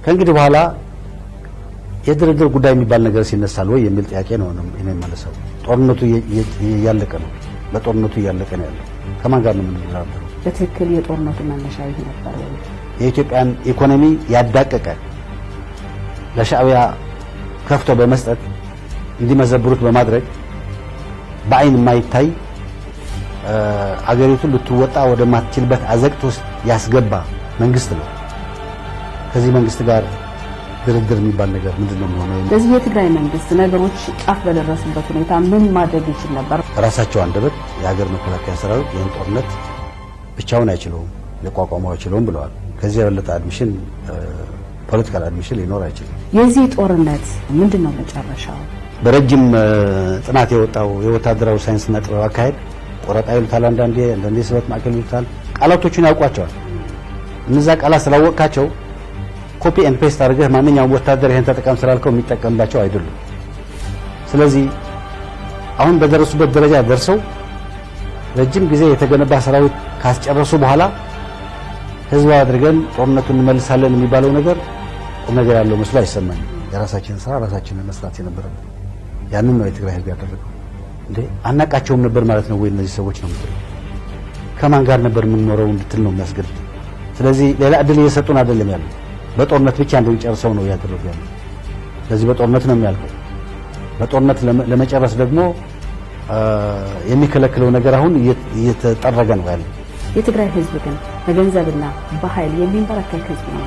ከእንግዲህ በኋላ የድርድር ጉዳይ የሚባል ነገር ሲነሳል ወይ የሚል ጥያቄ ነው እኔ የማነሳው። ጦርነቱ እያለቀ ነው። በጦርነቱ እያለቀ ነው ያለው። ከማን ጋር ነው የምንደራደረው? በትክክል የጦርነቱ መነሻ ይህ ነበር ወይ? የኢትዮጵያን ኢኮኖሚ ያዳቀቀ፣ ለሻዕቢያ ከፍቶ በመስጠት እንዲመዘብሩት በማድረግ፣ በአይን የማይታይ አገሪቱን ልትወጣ ወደማትችልበት አዘቅት ውስጥ ያስገባ መንግስት ነው። ከዚህ መንግስት ጋር ድርድር የሚባል ነገር ምንድን ነው የሚሆነው? ለዚህ የትግራይ መንግስት ነገሮች ጫፍ በደረሱበት ሁኔታ ምን ማድረግ ይችል ነበር? በራሳቸው አንደበት የሀገር መከላከያ ሰራዊት ይህን ጦርነት ብቻውን አይችለውም፣ ሊቋቋመው አይችለውም ብለዋል። ከዚህ የበለጠ admission፣ political admission ሊኖር አይችልም። የዚህ ጦርነት ምንድን ነው መጨረሻው? በረጅም ጥናት የወጣው የወታደራዊ ሳይንስና ጥበብ አካሄድ ቆረጣ ይሉታል፣ አንዳንዴ አንዳንዴ ስበት ማዕከል ይሉታል። ቃላቶቹን ያውቋቸዋል። እነዛ ቃላት ስላወቅካቸው copy and paste አድርገህ ማንኛውም ወታደር ይሄን ተጠቀም ስላልከው የሚጠቀምባቸው አይደሉም። ስለዚህ አሁን በደረሱበት ደረጃ ደርሰው ረጅም ጊዜ የተገነባ ሰራዊት ካስጨረሱ በኋላ ህዝባዊ አድርገን ጦርነቱን እንመልሳለን የሚባለው ነገር ቁም ነገር ያለው መስሎ አይሰማኝም። የራሳችንን ስራ ራሳችንን መስራት የነበረብን ያንን ነው የትግራይ ህዝብ ያደረገው። እንዴ አናቃቸውም ነበር ማለት ነው ወይ እነዚህ ሰዎች ነው የምትለው? ከማን ጋር ነበር የምንኖረው እንድትል ነው የሚያስገድድ። ስለዚህ ሌላ እድል እየሰጡን አይደለም ያለው፣ በጦርነት ብቻ እንድንጨርሰው ነው እያደረጉ ያለው። ስለዚህ በጦርነት ነው የሚያልቀው። በጦርነት ለመጨረስ ደግሞ የሚከለክለው ነገር አሁን እየተጠረገ ነው ያለው። የትግራይ ህዝብ ግን በገንዘብና በኃይል የሚንበረከክ ህዝብ ነው።